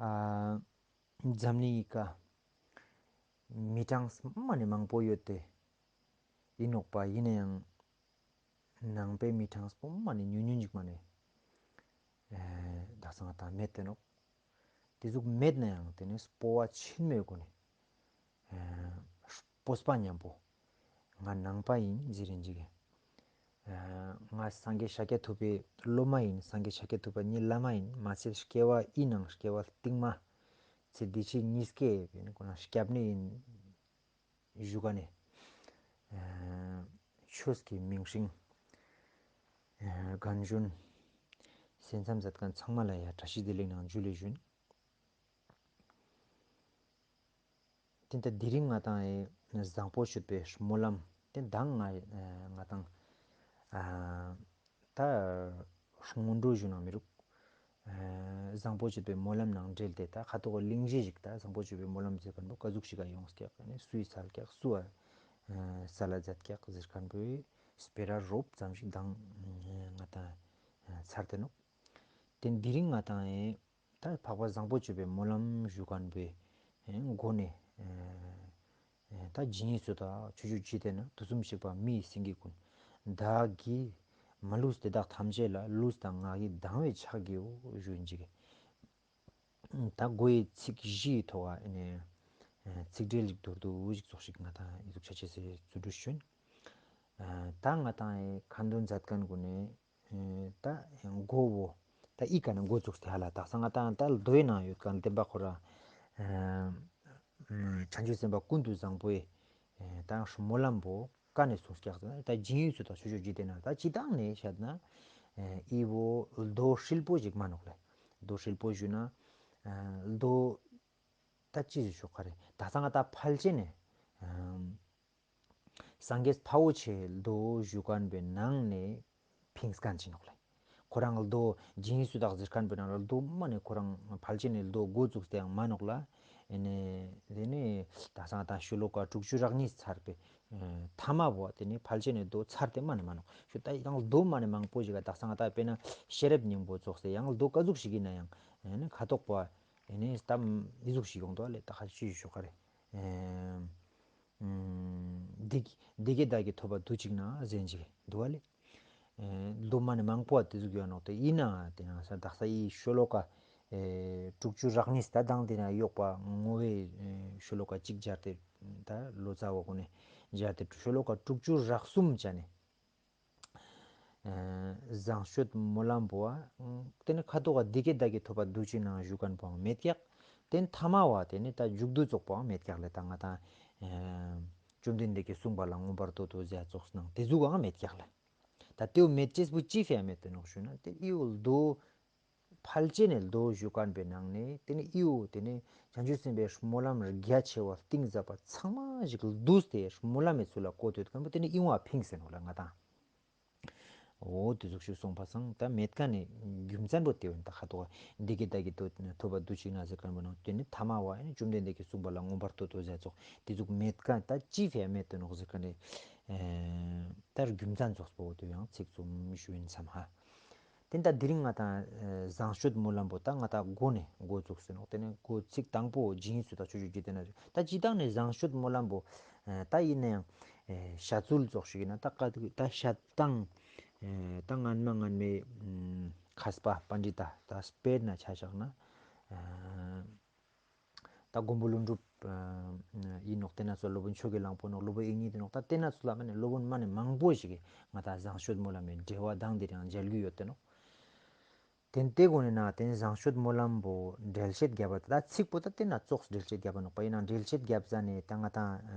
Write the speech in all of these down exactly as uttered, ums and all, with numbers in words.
ཨ་འཛམ་གླིང་ངི་ཀ་མི་གྲངས་མ་ནེ་མང་པོ་ཡོད་དེ་ཨིན་ནོག་པ། ཨིན་ནའང་ནང་པའི་མི་གྲངས་པོ་མ་ནེ་ཉུང་ཉུང་ཞིག་མ་ནེ་ཨེ་དག་ས་ང་ཏང་མེད་དེ་ནོག། དེ་ཟུག་མེད་ནའང་དེ་ནེ་སྤོབས་པ་ཆེན་མོའི་སྒོ་ནེ་ཨེ་སྤོབས་པ་ཉམ་པོ་ང་ནང་པ་ཨིན་ཟེར་རིན་ཅིག་གི། ཨ་ང་སངས་རྒྱས་ཤཱཀྱ་ཐུབ་པའི་སློབ་མ་ཨིན། སངས་རྒྱས་ཤཱཀྱ་ཐུབ་པ་ངའི་བླ་མ་ཨིན། མ་ཚད་སྐྱེ་བ་འི་ནང་སྐྱེ་བ་རྟིང་མ་ཚེ་འདི་ཕྱི་གཉིས་ཀའི་ཁོ་ན་སྐྱབས་གནས་ཨིན་ཞུ་ཁན་ནི་ཨ་ཆོས་ཀྱི་མིང་སྲིང་ཨ་རྒན་གཞོན་གསན་བསམ་མཛད་ཁན་ཚང་མ་ལ་ཡ་བཀྲ་ཤིས་བདེ་ལེགས་ནང་ཇུ་ལེ་ཞུན། ཏེ་ད་དེ་རིང་ང་ཏང་ཨེ་བཟང་པོ་སྤྱོད་པའི་སྨོན་ལམ་ཏེ་མདང་ང་ཨེ་ང་ཏང་ཨ་ད་སྔོན་འགྲོ་ཞུ་ན་མི་རུག། ཨེ་བཟང་པོ་སྤྱོད་པའི་སྨོན་ལམ་ནང་འབྲེལ་ཏེ་ད་ཁ་ཐོག་གླེང་གཞི་ཞིག་ད་བཟང་པོ་སྤྱོད་པའི་སྨོན་ལམ་ཟེར་ཁན་པོ་ཀ་ཟུག་ཞིག་ག་ཡོངས་ཀྱག་ནི་སུའི་སལ་ཀྱག་སུ་ཨ་སལ་ལ་མཛད་ཀྱག་ཟེར་ཁན་པོའི་སྤེ་ར་རོབ་ཙམ་ཞིག་མདང་ང་ཏང་ཚར་ཏེ་ནོག། ཏེ་དེ་རིང་ང་ཏང་ཨེ་ད་འཕགས་པ་བཟང་པོ་སྤྱོད་པའི་སྨོན་ལམ་ཞུ་ཁན་པོའི་ཨེ་མགོ་ནེ་ཨེ་ད་སྦྱིན་སོགས་དང་ཆོས་སྤྱོད་ཇི་ལྟར་ན། དུས་གསུམ་གཤེགས་པ་མི་ཡི་སེང་གེ་ཀུན། བདག་གིས་མ་ལུས་དེ་དག་ཐམས་ཅད་ལ། ལུས་དང་ངག་གི་དང་བས་ཕྱག་བགྱིའོ་ཞུ་ཨིན་ཅིག། ད་མགོའི་ཚིག་བཞིའི་ཐོག་ཨ་ནེ་ཚིག་འགྲེལ་ཞིག་མདོར་བསྡུས་ཞིག་ཙོགས་ཤིག་ང་ཏང་ཨི་ཟུག་ཆ་ཅེས་སི་རྩོན་འགྲུས་ཞུན། ད་ང་ཏང་ཨེ་ཁ་འདོན་མཛད་ཁན་གུན་ནི་ཨེ་ད་མགོ་བོ་ད་ཨི་ཀ་ནེ་འགོ་བཙུགས་ཏེ་ཧ་ལ་དག་ས་ང་ཏང་ད་མདོའི་ནང་ཡོད་ཁན་བདེན་པ་ཁོ་རང་ཨེ་བྱང་ཆུབ་སེམས་དཔའ་ཀུན་ཏུ་བཟང་པོའི་ཨེ་ད་སྨོན་ལམ་པོ་ཀ་ནེ་གསུངས་ཀྱག་ཟེར་ན་ད་སྦྱིན་སོགས་དང་ཆོས་སྤྱོད་ཇི་ལྟར་ན། ད་སྤྱིར་བཏང་ནེ་བཤད་ན་ཨེ་ཨི་བོ་མདོ་ཧྲིལ་པོ་ཞིག་མན་ནོག་ལེ། མདོ་ཧྲིལ་པོ་ཞུ་ན་ཨེ་མདོ་ད་ཅི་ཞིག་ཞུ་ཁ་རེ་དག་ས་ང་ཏང་ཕལ་ཆེར་ནེ་ཨེ་སངས་རྒྱས་དཔའ་བོ་ཆེ་མདོ་ཞུ་ཁན་པོའི་ནང་ནེ་ཕིངས་ཁན་ཅིག་ནོག་ལེ། ཁོ་རང་མདོ་སྦྱིན་སོགས་དང་ཟེར་ཁན་པོའི་ནང་ལ་མདོ་མ་ནེ་ཁོ་རང་ཕལ་ཆེར་ནེ་མདོ་འགོ་བཙུགས་ཏེ་ཡང་མན་ནོག་ལ། ཨེ་ནེ་དེ་ནེ་དག་ས་ང་ཏང་ཤོ་ལོ་ཀ་དྲུག་ཅུ་རེ་གཉིས་ཚར་པའི་ཨེ་ཐ་མ་བོ་དེ་ནེ་ཕལ་ཆེར་ནེ་མདོ་ཚར་ཏེ་མ་ནེ་མན་ནོག། ཞུ་ད་ཡང་མདོ་མ་ནེ་མང་པོ་ཞིག་ག་དག་ས་ང་ཏང་དཔེར་ན་ཤེས་རབ་སྙིང་པོ་ཙོགས་སེ་ཡང་མདོ་ཀ་ཟུག་ཞིག་ཨིན་ན་ཡང་ཨེ་ནེ་ཁ་ཐོག་པ་ཨེ་ནེ་ད་ཨི་ཟུག་ཞིག་ཡོང་དོ་ལེ། ད་ཁ་ཅིག་ཞུ་ཁ་རེ་ཨེ་ཨུམ། བདེ་བདེ་སྐྱིད་བདག་གིས་ཐོབ་པ་དུས་གཅིག་ན་ཟེར་ཅིག་འདུག་པ་ལེ། ཨེ་མདོ་མ་ནེ་མང་པོ་བ་དེ་ཟུག་ཡོད་ནོག། དེ་ཨིན་ན་དེ་ན་ས་དག་ས་ཨི་ཤོ་ལོ་ཀ་ཨེ་དྲུག་ཅུ་རེ་གཉིས་ད་མདང་དེ་ན་ཡོག་པ་བསྔོ་བའི་ཨེ་ཤོ་ལོ་ཀ་གཅིག་སྦྱར་ཏེ་ད་ལོ་ཙཱ་བ་གུན་ནེ་སྦྱར་ཏེ་ཤོ་ལོ་ཀ་དྲུག་ཅུ་རེ་གསུམ་ཅན་ནི་ཨེ་བཟང་སྤྱོད་སྨོན་ལམ་པོ་བ། ཨ་དེ་ནེ་ཁ་ཐོག་ག་བདེ་སྐྱིད་བདག་གིས་ཐོབ་པ་དུས་གཅིག་ན་ཞུ་ཁན་པོའང་མེད་ཀྱག། དེ་ཐ་མ་བ་དེ་ནེ་ད་མཇུག་བསྡུ་ཙོགས་པོའང་མེད་ཀྱག་ལེ། ད་ང་ཏང་ཨེ་བཅོམ་ལྡན་འདས་ཀྱིས་གསུངས་པ་ལ་མངོན་པར་བསྟོད་དོ་ཟེར་ཙོགས་ནང་དེ་ཟུག་གང་མེད་ཀྱག་ལེ། ད་དེའུ་མེད་ཅེས་པོ་ཅི་ཕི་ཡ་མེད་དེ་ནོག་ཞུ་ན་དེ་ཨི་བོ་མདོ་ཕལ་ཆེར་ནེ་མདོ་ཞུ་ཁན་པོའི་ནང་ནེ་དེ་ནེ་ཨི་བོ་དེ་ནེ་བྱང་ཆུབ་སེམས་དཔའི་སྨོན་ལམ་རྒྱ་ཆེ་བ་གཏིང་ཟབ་པ་ཚང་མ་ཞིག་བསྡུས་ཏེ་སྨོན་ལམ་མི་ཚུལ་ལ་བཀོད་དེ་ཡོད་ཁན་པོ་དེ་ནེ་ཨི་བོ་ཕིངས་ཟེར་ནོག་ལེ་ང་ཏང་། འོ་དེ་ཟུག་ཞིག་གསུངས་པ་སང་ད་མེད་ཁན་ནི་རྒྱུ་མཚན་པོ་དེ་བོ་ད་ཁ་ཐོག་བདེ་སྐྱིད་བདག་གིས་ཐོབ་པ་དུས་གཅིག་ན་ཟེར་ཁན་པོ་ནང་དེ་ནེ་ཐ་མ་བ་ཨེ་ནེ་བཅོམ་ལྡན་འདས་ཀྱིས་གསུངས་པ་ལ་མངོན་པར་བསྟོད་དོ་ཟེར་ཙོགས་དེ་ཟུག་མེད་ཁན་ད་ཅི་ཕི་ཡ་མེད་དེ་ནོག་ཟེར་ཁན་ནི་ཨེ་ད་རྒྱུ་མཚན་ཙོགས་པོ་དེ་ཡང་ཚིག་ཙམ་ཞུ་ཡིན་བསམ་ཧ། དེ་ད་དེ་རིང་ང་ཏང་ཨེ་བཟང་སྤྱོད་སྨོན་ལམ་པོ་ད་ང་ཏང་མགོ་ནེ་འགོ་བཙུགས་ཟེར་ནོག། དེ་ནེ་འགོ་ཚིག་དང་པོ་སྦྱིན་སོགས་དང་ཆོས་སྤྱོད་ཇི་ལྟར་ན་ད་སྤྱིར་བཏང་ནེ་བཟང་སྤྱོད་སྨོན་ལམ་པོ་ཨེ་ད་ཡིན་ན་ཡང་ཨེ་བཤད་ཚུལ་ཙོགས་ཤིག་ཡིན་ན་ད་ཀ་ད་བཤད་སྟངས་ཨེ་ད་སྔན་མ་སྔན་མའི་ཨུམ་མཁས་པ་པཎྜི་ཏ་ད་དཔེར་ན་ཆ་བཞག་ན་ཨེ་ད་མགོན་པོ་ཀླུ་སྒྲུབ་ཨ་ཡིན་ནོག། དེ་ན་ཚོ་སློབ་དཔོན་ཆོས་ཀྱི་གླང་པོ་ནོག། སློབ་དཔོན་དབྱིག་གཉེན་དེ་ནོག། ད་དེ་ན་ཚོ་ལ་མ་ནེ་སློབ་དཔོན་མ་ནེ་མང་པོ་ཞིག་གིས་ང་ཏང་བཟང་སྤྱོད་སྨོན་ལམ་མི་འགྲེལ་བ་དང་དེ་རིང་མཇལ་རྒྱུ་ཡོད་དེ་ནོག། དེ་དེ་གོ་ནེ་ན་དེ་བཟང་སྤྱོད་སྨོན་ལམ་པོ་འགྲེལ་བཤད་རྒྱབ་པ་ད་ཚིག་པོ་ད་དེ་ན་ཙོགས་འགྲེལ་བཤད་རྒྱབ་པ་ནོག་པ། ཡིན་ན་འགྲེལ་བཤད་རྒྱབ་ཟ་ནེ་ད་ང་ཏང་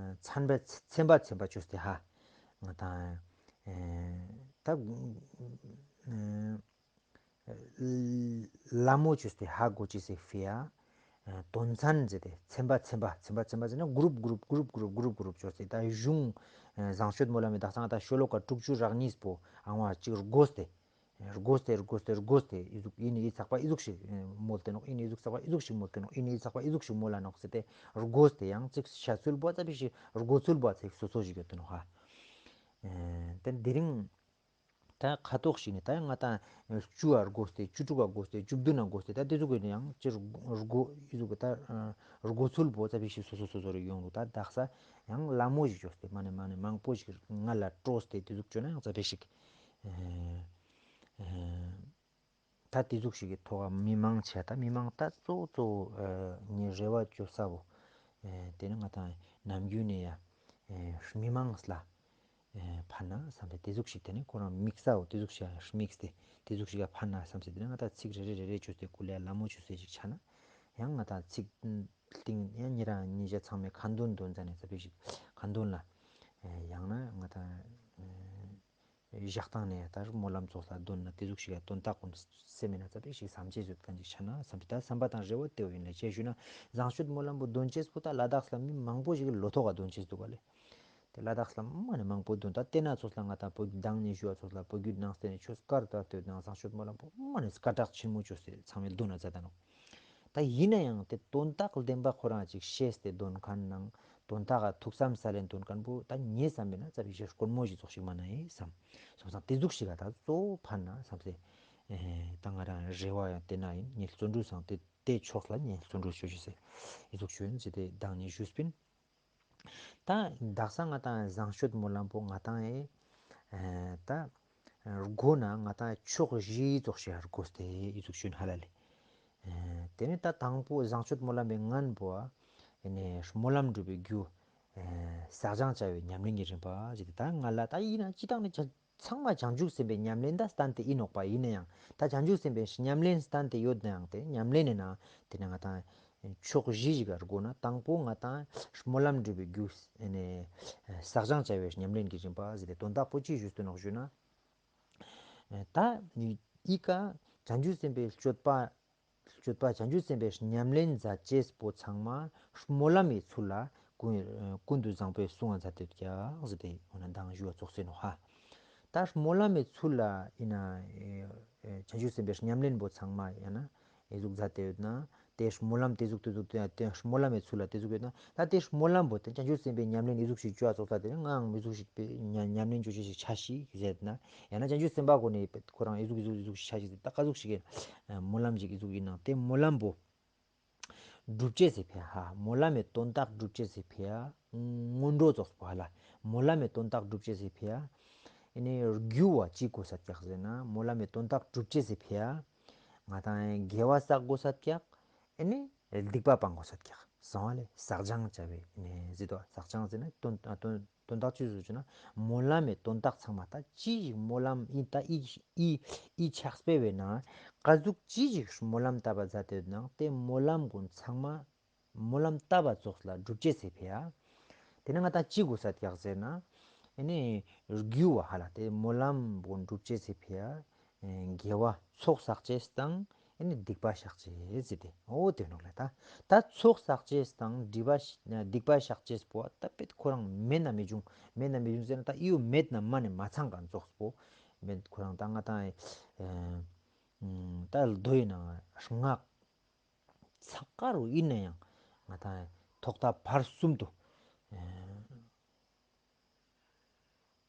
ཚན་པ་ཚན་པ་ཚན་པ་ཅོས་ཏེ་ཧ་ང་ཏང་ཨེ་ད་ཨེ་ལ་མོ་ཅོས་ཏེ་ཧ་གོ་ཅེས་སི་ཕི་ཡ། དོན་ཚན་ཟེར་ཏེ་ཚན་པ་ཚན་པ་ཚན་པ་ཚན་པ་ཟེར་ན་གུ་རུབ་གུ་རུབ་གུ་རུབ་གུ་རུབ་གུ་རུབ་གུ་རུབ་ཅོས་ཏེ་ད་གཞུང་བཟང་སྤྱོད་སྨོན་ལམ་མི་དག་ས་ང་ཏང་ཤོ་ལོ་ཀ་དྲུག་ཅུ་རེ་གཉིས་པོ་ཨང་བ་གཅིག་རྒོས་ཏེ་རྒོས་ཏེ་རྒོས་ཏེ་རྒོས་ཏེ་ཨི་ཟུག་ཨི་ནེ་ཨི་ཚག་པ་ཨི་ཟུག་ཞིག་མོལ་ཏེ་ནོག། ཨི་ནེ་ཨི་ཟུག་ཚག་པ་ཨི་ཟུག་ཞིག་མོལ་ཏེ་ནོག། ཨི་ནེ་ཨི་ཚག་པ་ཨི་ཟུག་ཞིག་མོལ་ལ་ནོག་ཟེར་ཏེ་རྒོས་ཏེ་ཡང་ཅིག་བཤད་ཚུལ་པོ་ཙ་པིག་ཞིག་རྒོལ་ཚུལ་པོ་ཚིག་སོ་སོ་ཞིག་ཡོད་དེ་ནོག་ཧ། ཨེ་དེ་དེ་རིང་ ད་ཁ་ཐོག་ཞིག་ནས་ད་ཡང་ང་ཏང་བཅུ་ཨ་དགོས་ཏེ་བཅུ་དྲུག་ག་དགོས་ཏེ་བཅུ་བདུན་ན་དགོས་ཏེ་ད་དེ་ཟུག་གི་ཡང་ཅིག་དགོས་ཨི་ཟུག་གི་ད་དགོས་ཚུལ་པོ་ཙ་པིག་ཞིག་སོ་སོ་སོ་སོ་རུ་ཡོང་འདུག་ད་དག་ས་ཡང་ལ་མོ་ཞིག་བཅོས་ཏེ་མ་ནེ་མ་ནེ་མང་པོ་ཞིག་ང་ལ་སྤྲོས་ཏེ་དེ་ཟུག་བཅོས་ན་ཡང་ཙ་པིག་ཞིག་ཨེ་ཨེ་ད་དེ་ཟུག་ཞིག་གི་ཐོག་མི་མང་ཆེ་ད་མི་མང་ད་གཙོ་བོ་གཙོ་བོ་ཨེ་ངའི་རེ་བ་བཅོ་ས་བོ་ཨེ་དེ་ནི་ང་ཏང་ནམ་རྒྱུན་ནས་ཡ་ཨེ་མི་མང་ལ་ཨེ་ཕན་ན་བསམ་སྟེ་དེ་ཟུག་ཞིག་དེ་ནི་ཁོ་རང་དམིགས་ས་བོ་དེ་ཟུག་ཞིག་དམིགས་ཏེ་དེ་ཟུག་ཞིག་ཕན་ན་བསམ་སྟེ་དེ་ནི་ང་ཏང་ཚིག་རེ་རེ་རེ་རེ་བཅོས་ཏེ་ཀུ་ལེ་ལ་མོ་བཅོས་ཏེ་ཞིག་ཆ་ན་ཡང་ང་ཏང་ཚིག་གཏིང་ཡང་ཉེ་རང་ཉེ་ཞ་ཚང་མའི་ཁ་འདོན་འདོན་ཙ་ནས་ཙ་པིག་ཞིག་ཁ་འདོན་ལ་ཨེ་ཡང་ན་ང་ཏང་ཨེ་བཞག་སྟངས་ནས་ད་སྨོན་ལམ་ཚོགས་ལ་འདོན་ན་དེ་ཟུག་ཞིག་ཡ་དོན་དག་ཀུན་སེམས་མེད་ན་ཙ་པིག་ཞིག་བསམ་ཅེས་ཡོད་མཁན་ཅིག་ཆ་ན་བསམ་པ་ད་བསམ་པ་དང་རེ་བ་དེ་བོ་ཡིན་ལེ་ཅེས་ཞུས་ན་བཟང་སྤྱོད་སྨོན་ལམ་པོ་འདོན་ཅེས་པོ་ད་ལ་དྭགས་ལ་མི་མང་པོ་ཞིག་གི་ལོ་ཐོག་ག་འདོན་ཅེས་འདུག་ག་ལེ། དེ་ལ་དྭགས་ལ་མ་ནེ་མང་པོ་འདོན་ད་དེ་ན་ཚོགས་ལ་ང་ཏང་བོད་དང་ནི་ཞུ་བ་ཚོགས་ལ་བོད་བརྒྱུད་ནང་བསྟན་ནས་ཆོས་བཀའ་ལྟར་དུ་དང་བཟང་སྤྱོད་སྨོན་ལམ་པོ་མ་ནེ་སྐད་གྲགས་ཆེན་མོ་བཅོས་ཏེ་ཚང་མས་འདོན་ན་མཛད་ད་ནོག་ད་ཡིན་ན་ཡང་དེ་དོན་དག་བདེན་པ་ཁོ་རང་ཅིག་ཤེས་ཏེ་འདོན་མཁན་ནང་དོན་དག་ག་ཐུགས་བསམ་ས་ལེན་འདོན་མཁན་པོ་ད་ངས་བསམ་པས་ན་ཙ་པིག་ཞིག་དཀོན་མོ་ཞིག་ཙོགས་ཤིག་མ་ན་ཡིན་བསམ། སོང་ཙང་དེ་ཟུག་ཞིག་ག་ད་གཙོ་བོ་ཕན་ན་བསམ་སྟེ་ཨེ་ད་ང་རང་རེ་བ་ཡང་དེ་ན་ཡིན། ངས་བརྩོན་འགྲུས་སང་དེ་དེ་ཕྱོགས་ལ་ངས་བརྩོན་འགྲུས་ཞུ་ཞུ་ཟེར་ཨི་ཟུག་ཞུ་ཡིན་ཟེར་ཏེ་དང་ནི་ཞུས་པིན། ད་དག་ས་ང་ཏང་བཟང་སྤྱོད་སྨོན་ལམ་པོ་ང་ཏང་ཨེ་ཨེ་ད་དགོས་ན་ང་ཏང་ཕྱོགས་བཞི་ཙོགས་ཤིག་དགོས་ཏེ་ཨི་ཟུག་ཞུ་ཡིན་ཧ་ལ་ལེ། ཨེ་དེ་ནས་ད་དང་པོ་བཟང་སྤྱོད་སྨོན་ལམ་པའི་སྔོན་པོ་ཨ་ཨེ་ནས་སྨོན་ལམ་འགྲུབ་པའི་རྒྱུ་ཨེ་བསགས་སྦྱང་བྱ་བའི་ཉམས་ལེན་གྱི་རིམ་པ་ཞེས་ཏེ་ད་ང་ལ་ད་ཡིན་ན་སྤྱི་བཏང་ནས་ཚང་མ་བྱང་ཆུབ་སེམས་དཔའི་ཉམས་ལེན་ད་བསྟན་ཏེ་ཡིན་ནོག་པ། ཡིན་ན་ཡང་ད་བྱང་ཆུབ་སེམས་དཔའི་ཉམས་ལེན་བསྟན་ཏེ་ཡོད་ན་ཡང་དེ་ཉམས་ལེན་ནི་ན་དེ་ནས་ང་ཏང་ཕྱོགས་བཞི་ཞིག་ག་དགོས་ན་དང་པོ་ང་ཏང་སྨོན་ལམ་འགྲུབ་པའི་རྒྱུ་ཨེ་ནས་བསགས་སྦྱང་བྱ་བའི་ཉམས་ལེན་གྱི་རིམ་པ་ཟེར་ཏེ་དོན་དག་པོ་ཅི་ཞུས་ཏེ་ནོག་ཞུ་ན། ད་ཨི་ཀ་བྱང་ཆུབ་སེམས་དཔའི་སྤྱོད་པ་སྤྱོད་པ་བྱང་ཆུབ་སེམས་དཔའི་ཉམས་ལེན་མཛད་ཅེས་པོ་ཚང་མ་སྨོན་ལམ་མི་ཚུལ་ལ་ཀུན་ཀུན་ཏུ་བཟང་པོས་གསུང་བ་མཛད་དེ་ཀྱག་ཟེར་ཏེ་འོ་ན་མདང་ཞུ་བ་ཙོགས་ཟེར་ནོག་ཧ། ད་སྨོན་ལམ་མི་ཚུལ་ལ་ཡིན་ན་ཨེ་ཨེ་བྱང་ཆུབ་སེམས་དཔའི་ཉམས་ལེན་པོ་ཚང་མ་ཡང་ན་ཨེ་ཟུག་མཛད་དེ་ཡོད་ན་དེ་སྨོན་ལམ་དེ་ཟུག་དེ་ཟུག་དེ་དེ་སྨོན་ལམ་མི་ཚུལ་ལ་དེ་ཟུག་ཡོད་ན་ད་དེ་སྨོན་ལམ་པོ་དེ་བྱང་ཆུབ་སེམས་དཔའི་ཉམས་ལེན་ཨེ་ཟུག་ཞིག་བཅོ་བ་ཙོགས་ལ་དེ་ནི་ངའང་མི་ཟུག་ཞིག་པའི་ཉམས་ཉམས་ལེན་བཅོ་ཅེས་ཤིག་ཆ་ཤིག་ཟེར་ན་ཡང་ན་བྱང་ཆུབ་སེམས་དཔའ་ཀུན་ནི་ཁོ་རང་ཨེ་ཟུག་ཨེ་ཟུག་ཨེ་ཟུག་ཤིག་ཆ་ཤིག་ཟེར་ད་ཀ་ཟུག་ཞིག་གི་སྨོན་ལམ་ཞིག་ཨེ་ཟུག་ཡིན་ན་དེ་སྨོན་ལམ་པོ་སྒྲུབ་ཅེས་སི་ཕི་ཡ་ཧ། སྨོན་ལམ་མི་དོན་དག་སྒྲུབ་ཅེས་སི་ཕི་ཡ་སྔོན་འགྲོ་ཙོགས་པོ་ཧ་ལ། སྨོན་ལམ་མི་དོན་དག་སྒྲུབ་ཅེས་སི་ཕི་ཡ་ཨེ་ནི་རྒྱུ་བ་ཅི་དགོས་ས་ཀྱག་ཟེར་ན་སྨོན་ལམ་མི་དོན་དག་སྒྲུབ་ཅེས་སི་ཕི་ཡ་ང་ཏང་དགེ་བ་བསགས་དགོས་ས་ཀྱག་ཨེ་ནི་སྡིག་པ་སྤང་དགོས་ས་ཀྱག་སོང་བ་ལེ། བསགས་སྦྱང་བྱ་བའི་ཨེ་ནི་ཟེར་དོ་བསགས་སྦྱང་ཟེར་ན་དོན་དོན་དོན་དག་ཅི་ཟེར་ཞུ་ན་སྨོན་ལམ་མི་དོན་དག་ཚང་མ་ད་ཅི་ཞིག་སྨོན་ལམ་ཨི་ད་ཨི་ཨི་ཨི་ཕྱག་དཔེ་བས་ན་ཀ་ཟུག་ཅི་ཞིག་སྨོན་ལམ་བཏབ་པ་མཛད་དེ་ཡོད་ན་དེ་སྨོན་ལམ་ཀུན་ཚང་མ་སྨོན་ལམ་བཏབ་པ་ཙོགས་ལ་སྒྲུབ་ཅེས་སི་ཕི་ཡ། དེ་ནས་ང་ཏང་ཅི་དགོས་ས་ཀྱག་ཟེར་ན་ཨེ་ནི་རྒྱུ་བ་ཧ་ལ་དེ་སྨོན་ལམ་ཀུན་སྒྲུབ་ཅེས་སི་ཕི་ཡ། ཨེ་དགེ་བ་ཚོགས་བསགས་ཅེས་དང་ཨེ་ནི་སྡིག་པ་བཤགས་ཅེས་ཟེར་ཏེ་འོ་དེ་ནོག་ལེ། ད་ད་ཚོགས་བསགས་ཅེས་དང་སྡིག་པ་སྡིག་པ་བཤགས་ཅེས་པོ་ད་པེད་ཁོ་རང་མེད་ན་མི་འབྱུང་། མེད་ན་མི་འབྱུང་ཟེར་ན་ད་ཨི་བོ་མེད་ན་མ་ནེ་མ་ཚང་མཁན་ཙོགས་པོ་མེད། ཁོ་རང་ད་ང་ཏང་ཨེ་ད་རྡོ་ཡི་ནང་སྔགས་ཚགས་ཀ་རུ་ཡིན་ན་ཡང་ང་ཏང་ཐོག་མཐའ་བར་གསུམ་དུ་ཨེ་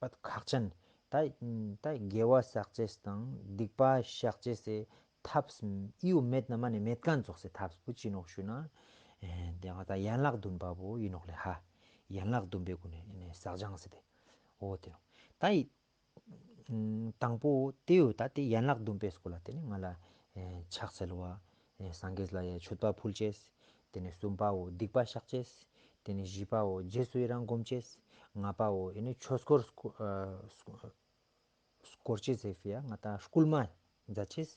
པད་ཁག་ཅན། ད་ད་དགེ་བ་བསགས་ཅེས་དང་སྡིག་པ་བཤགས་ཅེས་སི་ཐབས་ཨི་བོ་མེད་ན་མ་ནེ་མེད་མཁན་ཙོགས་སི་ཐབས་པོ་ཅི་ནོག་ཞུ་ན་ཨེ་དེ་ང་ཏང་ཡན་ལག་བདུན་པ་བོ་ཡིན་ནོག་ལེ་ཧ། ཡན་ལག་བདུན་པའི་སྒོ་ནས་ཨེ་ནི་བསགས་སྦྱང་ཟེར་ཏེ་འོ་དེ་ནོག། ད་ཡི་དང་པོ་དེ་ཡོད། ད་དེ་ཡན་ལག་བདུན་པའི་སྐོར་ལ་དེ་ནི་ང་ལ་ཨེ་ཕྱག་འཚལ་བ། ཨེ་སངས་རྒྱས་ལ་ཡ་མཆོད་པ་ཕུལ་ཅེས། དེ་ནི་གསུམ་པའོ་སྡིག་པ་བཤགས་ཅེས། དེ་ནི་བཞི་པའོ་རྗེས་སུ་ཡི་རང་སྒོམ་ཅེས། ལྔ་པའོ་ཨེ་ནི་ཆོས་འཁོར་སྐོར་ཨ་སྐོར་ཅེས་ཟེར་ཕི་ཡ་ང་ཏང་སྐུལ་མ་མཛད་ཅེས།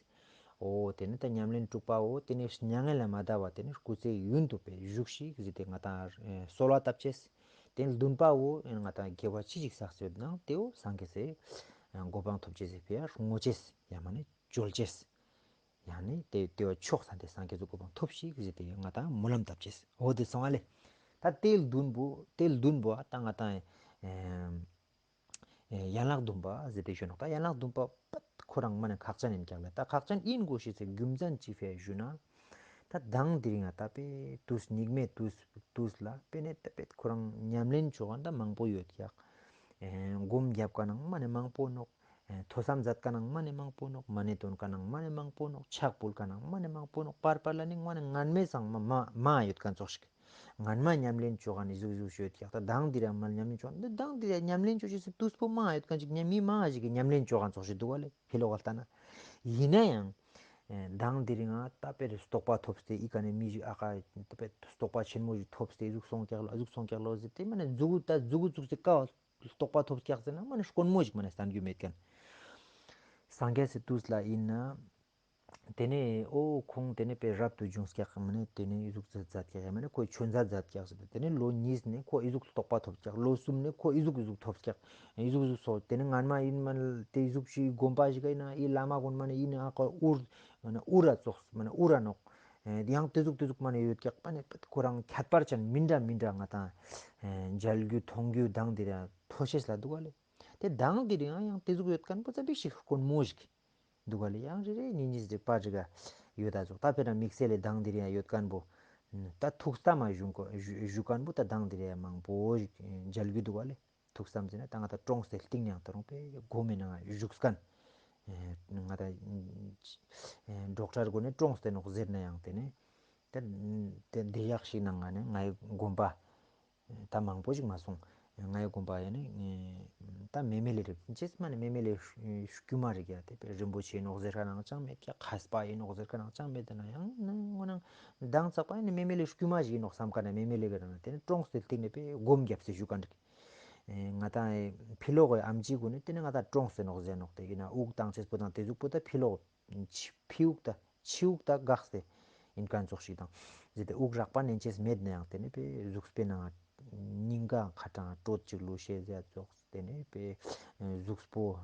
འོ་དེ་ནི་ད་ཉམས་ལེན་དྲུག་པའོ་དེ་ནི་མྱ་ངན་ལས་མ་འདའ་བ་དེ་ནི་སྐུ་ཚེ་ཡུན་དུ་པའི་བཞུགས་ཤིག་ཟེར་ཏེ་ང་ཏང་ཨེ་གསོལ་བ་བཏབ་ཅེས། དེ་ནི་བདུན་པའོ་ཨེ་ང་ཏང་དགེ་བ་ཅི་ཞིག་བསགས་ཡོད་ན་དེའོ་སངས་རྒྱས་སི་གོ་འཕང་ཐོབ་ཅེས་ཟེར་ཕི་ཡ་བསྔོ་ཅེས་ཡང་མ་ནི་བཅོལ་ཅེས། ཡང་ནི་དེ་དེ་བ་ཆོག་ས་དེ་སངས་རྒྱས་སི་གོ་འཕང་ཐོབ་ཤིག་ཟེར་ཏེ་ང་ཏང་སྨོན་ལམ་བཏབ་ཅེས། འོ་དེ་སོང་བ་ལེ། ད་དེ་བདུན་པོ་དེ་བདུན་པོ་ད་ང་ཏང་ཨེ་ཨེ་ཡན་ལག་བདུན་པ་ཟེར་ཏེ་ཞུ་ནོག། ད་ཡན་ལག་བདུན་པ་པད་ཁོ་རང་མ་ནེ་ཁག་ཅན་ཡིན་ཀྱག་ལེ། ད་ཁག་ཅན་ཡིན་དགོས་ཤེས་སི་རྒྱུ་མཚན་ཅི་ཕི་ཡ་ཞུ་ན། ད་མདང་དེ་རིང་ང་ད་པེ་དུས་སྙིགས་མའི་དུས་དུས་ལ་པེ་ནེ་ད་པེ་ཁོ་རང་ཉམས་ལེན་བཅོ་མཁན་ད་མང་པོ་ཡོད་ཀྱག། ཨེ་སྒོམ་རྒྱབ་མཁན་ནང་མ་ནེ་མང་པོ་ནོག། ཐོས་བསམ་མཛད་མཁན་ནང་མ་ནེ་མང་པོ་ནོག། མ་ནེ་འདོན་མཁན་ནང་མ་ནེ་མང་པོ་ནོག། ཕྱག་ཕུལ་མཁན་ནང་མ་ནེ་མང་པོ་ནོག། པར་པར་ལ་ནི་མ་ནེ་ངན་མེད་སང་མ་མ་མ་ཡོད་མཁན་ཙོགས་ཤིག། ངན་མ་ཉམས་ལེན་བཅོ་མཁན་ནི་ཟུག་ཟུག་ཡོད་ཀྱག། ད་མདང་འདི་ར་མ་ཉམས་ལེན་བཅོ་མཁན་འདི་མདང་འདི་ར་ཉམས་ལེན་བཅོ་ཅེས་སི་དུས་པོ་མ་ཡོད་མཁན་ཅིག་ཉམས་མི་མ་ཞིག་གི་ཉམས་ལེན་བཅོ་མཁན་ཙོགས་ཤིག་འདུག་ག་ལེ། ཕི་ལོགས་ལ་ལྟ་ན། ཡིན་ན་ཡང་། མདང་འདི་རིང་ང་ད་དཔེ་རྟོགས་པ་ཐོབ་སྟེ་ཨི་ཀ་ནེ་མི་ཞིག་ཨ་ཀ་ད་དཔེ་རྟོགས་པ་ཆེན་མོ་ཞིག་ཐོབ་སྟེ་ཟུག་སོང་ཀྱག་ལོ་ཟུག་སོང་ཀྱག་ལོ་ཟེར་ཏེ་མ་ནེ་མཛུ་གུ་ད་མཛུ་གུ་བཙུགས་ཏེ་ཀ་བ་རྟོགས་པ་ཐོབ་ཀྱག་ཟེར་ན་མ་ནེ་དཀོན་མོ་ཞིག་མ་ནེ་བསྟན་རྒྱུ་མེད་མཁན། སངས་རྒྱས་སི་དུས་ལ་ཡིན་ན། དེ་ནེ་ཨོ་ཁོང་དེ་ནེ་དཔེ་རབ་ཏུ་བྱུང་ཀྱག་མ་ནེ་དེ་ནེ་ཨི་ཟུག་མཛད་མཛད་ཀྱག་མ་ནེ་ཁོ་ཆོས་མཛད་མཛད་ཀྱག་ཟེར་ཏེ་དེ་ནེ་ལོ་གཉིས་ནེ་ཁོ་ཨི་ཟུག་རྟོགས་པ་ཐོབ་ཀྱག། ལོ་གསུམ་ནེ་ཁོ་ཨི་ཟུག་ཨི་ཟུག་ཐོབ་ཀྱག། ཨི་ཟུག་ཨི་ཟུག་སོ་དེ་ནེ་སྔན་མ་ཡིན་མ་ནེ་དེ་ཨི་ཟུག་ཞིག་དགོན་པ་ཞིག་ཡིན་ན་ཨི་བླ་མ་དགོན་པ་ནེ་ཡིན་ན་ཨ་ཁོ་འུར་མ་ནེ་འུར་ར་ཙོགས་མ་ནེ་འུར་ར་ནོག། ཡང་དེ་ཟུག་དེ་ཟུག་མ་ནེ་ཡོད་ཀྱག་པ་ནེ་ཁོ་རང་ཁྱད་པར་ཅན་མི་འདྲ་མི་འདྲ་ང་དང་མཇལ་རྒྱུ་མཐོང་རྒྱུ་མདང་འདི་ར་མཐོ་ཤེས་ལ་འདུག་ག་ལེ། དེ་མདང་འདི་རིང་ཡང་དེ་ཟུག་ཡོད་མཁན་པོ་ཙ་པིག་ཞིག་དཀོན་མོ་ཞིག་འདུག་ག་ལེ། ཡང་རེ་རེ་གཉིས་གཉིས་རིག་པ་རིག་ག་ཡོད་ད་ཟུག། ད་དཔེར་ན་དམིགས་བསལ་ལེ་མདང་འདི་རིང་ཡོད་མཁན་པོ་ད་ཐུགས་དམ་མ་བཞུགས་མཁན་པོ་ད་མདང་འདི་རིང་མང་པོ་ཞིག་མཇལ་རྒྱུ་འདུག་ག་ལེ། ཐུགས་དམ་ཟེར་ན་ད་ང་ད་ཀྲོངས་ཏེ་སྟིང་ནེ་ཡང་ད་རུང་པེ་སྒོམ་མེ་ནང་བཞུགས་མཁན། ང་ད་ཌོག་ཊར་སྒོ་ནེ་ཀྲོངས་ཏེ་ནོག་ཟེར་ན་ཡང་དེ་ནེ་དེ་དེ་ཡག་ཞིག་ནང་ང་ནེ་ངའི་དགོན་པ། ད་མང་པོ་ཞིག་མ་སོང་། ངའི་དགོན་པ་ཡ་ནི་ད་མེ་མེ་ལེ་རེད། ཅེས་མ་ནེ་མེ་མེ་ལེ་དཀྱུས་མ་རིག་ཡ་དེ་དཔེ་རིན་པོ་ཆེ་ཡིན་ནོག་ཟེར་ཁན་ནང་ཅང་མེད་ཀྱག། མཁས་པ་ཡིན་ནོག་ཟེར་ཁན་ནང་ཅང་མེད། དེ་ན་ཡང་ནི་ངོ་ནང་མདང་ཚག་པ་ཡ་ནི་མེ་མེ་ལེ་དཀྱུས་མ་ཞིག་ཡིན་ནོག་བསམ་ཁན་ནི་མེ་མེ་ལེ་གི་ནང་དེ་ནི་ཀྲོངས་ཏེ་སྟིང་ནེ་དཔེ་སྒོམ་རྒྱབ་སྟེ་བཞུགས་ཁན་རིག། ང་ད་ཕི་ལོག་གི་ཨམ་ཆི་གུན་ནི་དེ་ནི་ང་ད་ཀྲོངས་ཏེ་ནོག་ཟེར་ནོག། དེ་ཡིན་ན་དབུགས་བཏང་ཅེས་པོ་དང་དེ་ཟུག་པོ་ད་ཕི་ལོག་ཕྱི་ཕྱི་དབུགས་ད་ཕྱི་དབུགས་ད་འགགས་ཏེ་ཡིན་ཁན་ཙོགས་ཤིག་དང་། ཟེར་ཏེ་དབུགས་རགས་པ་ནན་ཅེས་མེད་ན་ཡང་དེ་ནི་དཔེ་གཟུགས་པོའི་ནང་སྙིང་ག་ཁ་གྲངས་དྲོད་ཅིག་ལུས་ཤེས་ཟེར་ཙོགས། དེ་ནི་དཔེ་གཟུགས་པོ་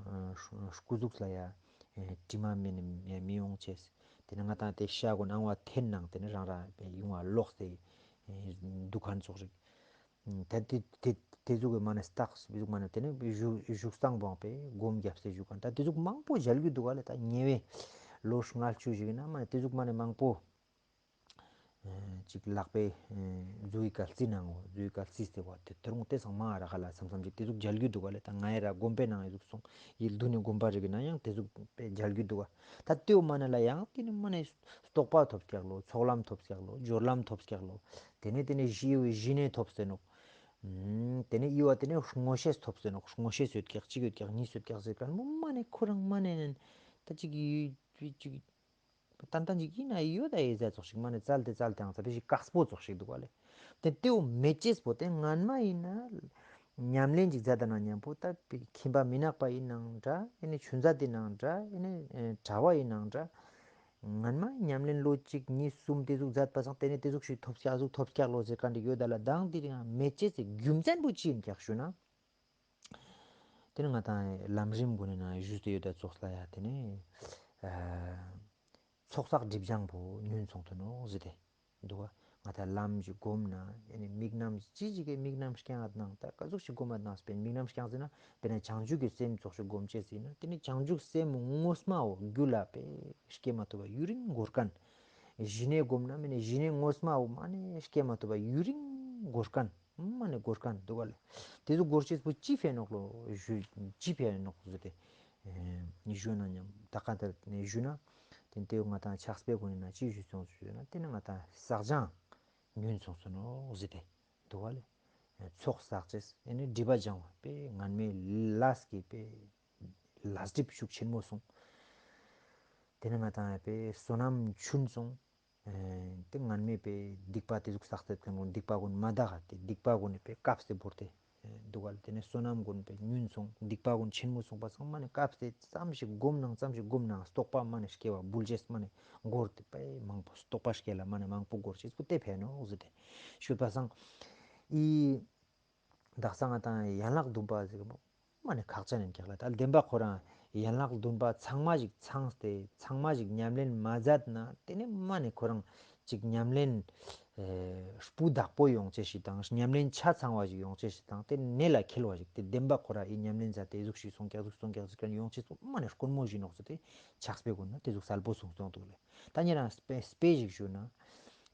སྐུ་གཟུགས་ལ་ཡ་དྲི་མ་མེད་ནི་མི་ཡོང་ཅེས། དེ་ནི་ང་དང་དེ་ཤ་གུན་ཨང་བ་འཐེན་ནང་དེ་ནི་རང་རང་དཔེ་ཡུང་བ་ལོག་སྟེ་འདུག་ཁན་ཙོགས་ཤིག། ད་དེ་དེ་དེ་ཟུག་གི་མ་ནེ་རྟགས་ཟུག་མ་ནེ་དེ་ནི་བཞུགས་བཞུགས་སྟངས་བོ་དཔེ་སྒོམ་རྒྱབ་སྟེ་བཞུགས་ཁན། ད་དེ་ཟུག་མང་པོ་མཇལ་རྒྱུ་འདུག་ག་ལེ། ད་ཉེ་བའི་ལོ་ལྔ་བཅུ་ཞིག་ཡིན་ན་མ་ནེ་དེ་ཟུག་མ་ནེ་མང་པོ་ཅིག་ལག་པའི་མཛུ་གུའི་ཀ་རྩི་ནང་ངོ་མཛུ་གུའི་ཀ་རྩི་སྟེ་བ་དེ་དེ་རུང་དེ་སང་མ་ར་ཁ་ལ་བསམ་བསམ་ཅིག་དེ་ཟུག་མཇལ་རྒྱུ་འདུག་ག་ལེ། ད་ང་ཡི་ར་དགོན་པའི་ནང་ཡི་ཟུག་སོང་ཡི་མདུན་ནི་དགོན་པ་རིག་གི་ན་ཡང་དེ་ཟུག་དཔེ་མཇལ་རྒྱུ་འདུག་ག། ད་དེའུ་མ་ནེ་ལ་ཡང་དེ་ནི་མ་ནེ་རྟོགས་པ་ཐོབ་ཀྱག་ལོ། ཚོགས་ལམ་ཐོབ་ཀྱག་ལོ། སྦྱོར་ལམ་ཐོབ་ཀྱག་ལོ། དེ་ནི་དེ་ནི་ཞི་བའི་ཞི་གནས་ཐོབ་སྟེ་ནོག། དེ་ནི་ཡི་བ་དེ་ནི་མངོན་ཤེས་ཐོབ་སྟེ་ནོག། མངོན་ཤེས་ཡོད་ཀྱག་གཅིག་ཡོད་ཀྱག་གཉིས་ཡོད་ཀྱག་ཟེར་ཁན་བོ་མ་ནེ་ཁོ་རང་མ་ནེ་ནན་ད་ཅིག་ཡོད་ཅིག་ཏན་ཏན་ཅིག་ཡིན་ན་ཡོད་ད་ཡེ་ཟེར་ཙོགས་ཤིག་མ་ནེ་བཙལ་ཏེ་བཙལ་ཏེ་ཨང་ཙ་པིག་ཞིག་དཀགས་པོ་ཙོགས་ཤིག་འདུག་ག་ལེ། དེ་དེའུ་མེད་ཅེས་པོ་དེ་སྔན་མ་ཡིན་ན་ཉམས་ལེན་ཅིག་མཛད་ད་ན་མཉམ་པོ་ད་ཁྱིམ་པ་མི་ནག་པ་ཡིན་ནང་འདྲ་ཡིན་ནི་ཆུན་ཚ་དེ་ནང་འདྲ་ཡིན་ནི་གྲྭ་བ་ཡིན་ནང་འདྲ། སྔན་མ་ཉམས་ལེན་ལོ་གཅིག་གཉིས་གསུམ་དེ་ཟུག་མཛད་པ་སང་དེ་ནི་དེ་ཟུག་ཞིག་ཐོབ་ཀྱག་ཟུག་ཐོབ་ཀྱག་ལོ་ཟེར་ཁན་ཅིག་ཡོད་ད་ལ། མདང་དེ་རིང་མེད་ཅེས་སི་རྒྱུ་མཚན་པོ་ཅི་ཡིན་ཀྱག་ཞུ་ན། དེ་ནི་ང་དང་ལམ་རིམ་གུན་ནི་ནང་ཞུས་ཏེ་ཡོད་ད་ཙོགས་ལ་ཡ་དེ་ནི་ཚོགས་བསགས་སྒྲིབ་སྦྱང་པོ་ཉུང་སོང་དུ་ནོག་ཟེར་ཏེ་འདུག་ག། ང་དང་ལམ་ཞིག་སྒོམ་ན་ཡ་ནི་དམིགས་རྣམ་ཅི་ཞིག་གི་དམིགས་རྣམ་རྐྱང་ང་དང་ད་ག་ཟུག་ཞིག་སྒོམ་ན་དང་དམིགས་རྣམ་རྐྱང་ཟེར་ན་དཔེར་ན་བྱང་ཆུབ་ཀྱི་སེམས་ཙོགས་ཤིག་སྒོམ་ཅེས་ཟེར་ན་དེ་ནི་བྱང་ཆུབ་སེམས་ངོ་མ་བོ་རྒྱུད་ལ་དཔེ་སྐྱེ་མ་ཐུབ་པ་ཡུན་རིང་འགོར་ཁན། ཞི་གནས་སྒོམ་ན་མ་ནེ་ཞི་གནས་ངོ་མ་བོ་མ་ནེ་སྐྱེ་མ་ཐུབ་པ་ཡུན་རིང་འགོར་ཁན། མ་ནེ་འགོར་ཁན་འདུག་ག་ལེ། དེ་ཚོ་འགོར་ཅེས་པོ་ཅི་ཕན་ནོག་ལོ་ཞུ་ཅི་ཕན་ནོག་ཟེར་ཏེ་ཞུ་ན་མཉམ་ད་ག་ད་ནེ་ཞུ་ན་དེ་ལྟའི་ང་དང་ཕྱག་དཔེ་གུན་ནི་ནང་ཅི་ཞུས་སོང་ཞུ་ན་དེ་ནི་ང་དང་བསགས་སྦྱང་ཉུང་སོང་སོང་ནོག་ཟེར་ཏེ་འདུག་ག་ལེ། ཚོགས་བསགས་ཅེས་ཨེ་ནི་སྒྲིབ་པ་སྦྱང་བ་དཔེ་སྔན་མའི་ལས་ཀྱི་དཔེ་ལས་སྒྲིབ་ཤུགས་ཆེན་མོ་སོང་། དེ་ནི་ང་དང་དཔེ་བསོད་ནམས་ཆུན་སོང་། དེ་སྔན་མའི་དཔེ་སྡིག་པ་དེ་ཟུག་བསགས་ཏེ་ཡོད་ཁན་གུན་སྡིག་པ་གུན་མ་དག་ག་དེ་སྡིག་པ་གུན་ནི་དཔེ་སྐབས་སུ་བོར་ཏེ་འདུག་ག་ལེ། དེ་ནི་བསོད་ནམས་གུན་དཔེ་ཉུང་སོང་སྡིག་པ་གུན་ཆེན་མོ་སོང་པ་སང་མ་ནེ་སྐབས་སུ་ཙམ་ཞིག་སྒོམ་ནང་ཙམ་ཞིག་སྒོམ་ནང་རྟོགས་པ་མ་ནེ་སྐྱེ་བ་འབུལ་ཅེས་མ་ནེ་འགོར་ཏེ་དཔེ་མང་པོ་རྟོགས་པ་སྐྱེ་ལ་མ་ནེ་མང་པོ་འགོར་ཅེས་པོ་དེ་ཕན་ནོག་ཟེར་ཏེ་ཞུས་པ་སང་ཨི། དག་ས་ང་དང་ཡན་ལག་བདུན་པ་ཟེར་གི་མ་ནེ་ཁག་ཅན་ཡིན་ཀྱག་ལ། ད་བདེན་པ་ཁོ་རང་ཡན་ལག་བདུན་པ་ཚང་མ་ཞིག་ཚང་སྟེ་ཚང་མ་ཞིག་ཉམས་ལེན་མ་མཛད་ན་དེ་ནི་མ་ནེ་ཁོ་རང་ཅིག་ཉམས་ལེན་ཨེ་སྤུས་དག་པོ་ཡོང་ཅེས་ཤིག་དང་ཉམས་ལེན་ཆ་ཚང་བ་ཞིག་ཡོང་ཅེས་ཤིག་དང་དེ་ནི་ལ་ཁེལ་བ་ཞིག་དེ་བདེན་པ་ཁོ་རང་ཨི་ཉམས་ལེན་མཛད་དེ་ཟུག་ཞིག་སོང་ཀྱག་ཟུག་སོང་ཀྱག་ཟུག་ཀྱང་ཡོང་ཅེས་པོ་མ་ནེ་དཀོན་མོ་ཞིག་ནོག་ཟེར་ཏེ་ཕྱག་དཔེ་གུན་ནི་དེ་ཟུག་གསལ་པོ་གསུངས་སོང་འདུག་ལེ། ད་ཉེ་རང་དཔེ་དཔེ་ཞིག་ཞུ་ན།